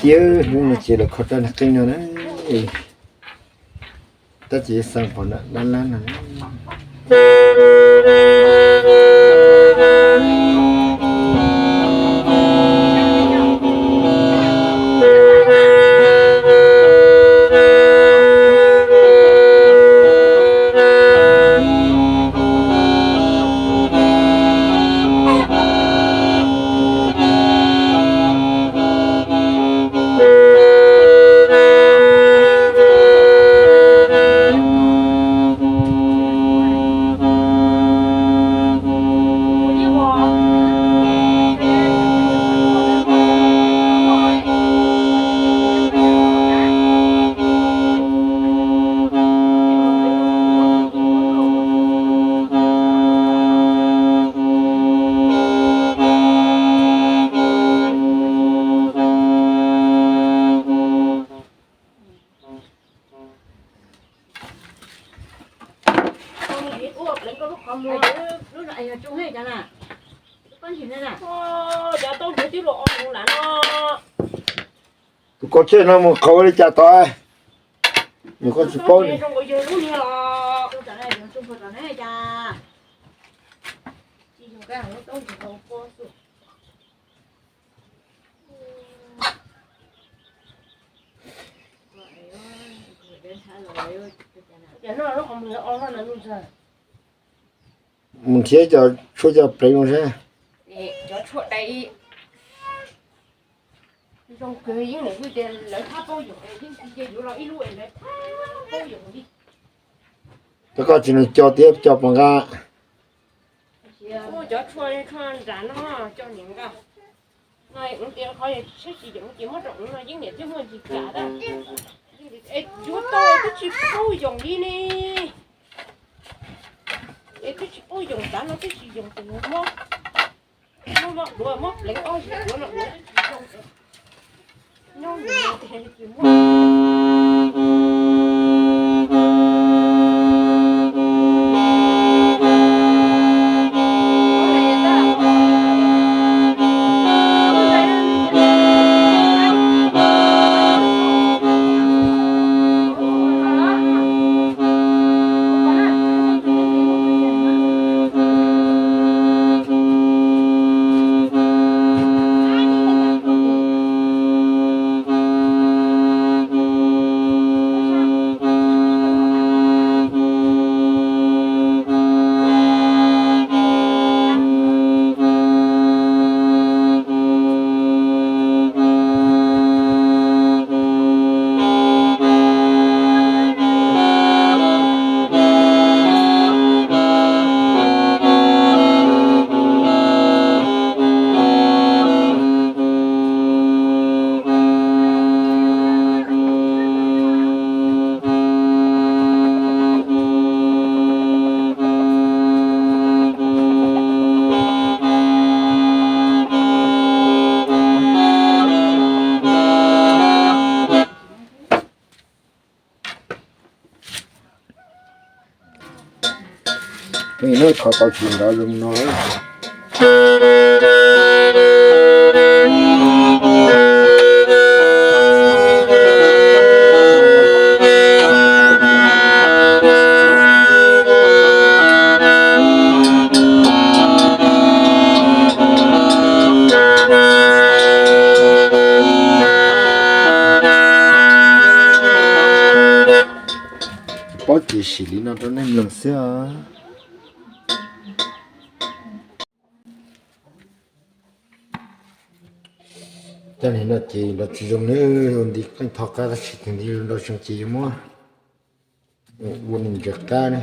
Yawg hnub no ces los kho rab niag qeej no na, tab sis xeev pom na dab lab no. Tus koj tseg no mus qhov ua li cas tod, nws koj tsis paub li. Mus nrhiav cov tshuaj coj pleev no seb. Cov tshuaj dai zoo kawg, yeej nim hwj tias lawv thab paub yoom, yeej tsis cia yuav los ib lub es lawv thab paub yoom li. Cov koj tsis nug co tiab co puas nqa. Muaj cov tshuaj, tshuaj nram no co niam nqa. No ua tias qhov saib tsis yoom ces muab rau ub no yeej niam thiaj muaj ntsis kam tab. Es yuav tau twb tsis paub yoom li ne. Es twb tsis paub yoom tav no twb tsis yoom tus mob. Mob mob duav mob pleev ob sab duav no duav twb tsis zoo. Nyob nws no ces tsis muaj. Peb noj kho tau tsis nrov zoo no. Pob ces sim li no rau nej mloog xwb os. Cov niag no ces los tsis zoo nawb, ua nti qeej tho qab tab sis tus nti zoo nraug zoo ces yuav muab ua nws ntsaws qab ne.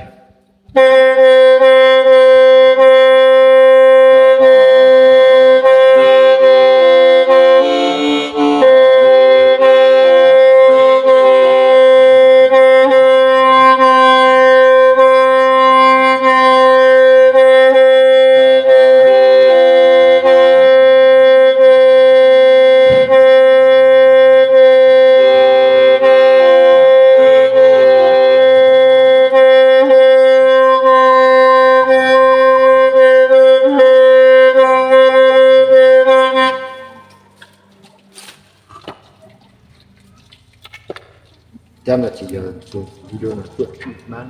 Cab no ces yog tus video no tuaj tshwm mab.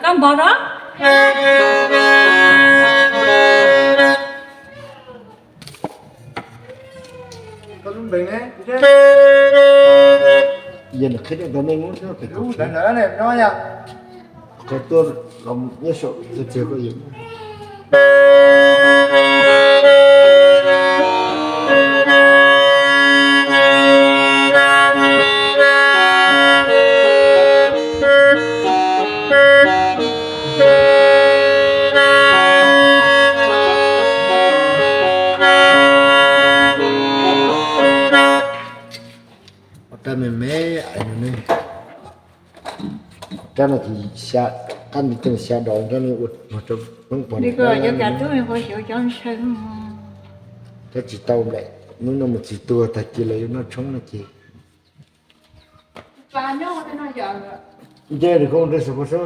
Koj npog os. Yog nws qhia rau nej muab pem lub ntawd no yog qhov tuaj los nyob saum txog koj yog. Rab me me, rab no ces xya, qab nti tej xya dos rab no ua rau poob pog. Tab tsis tau nplaim, hnub no mus txiv tuag tag kis los yuav noj tshoob no ces. Nce rau koj rau saum koj sab.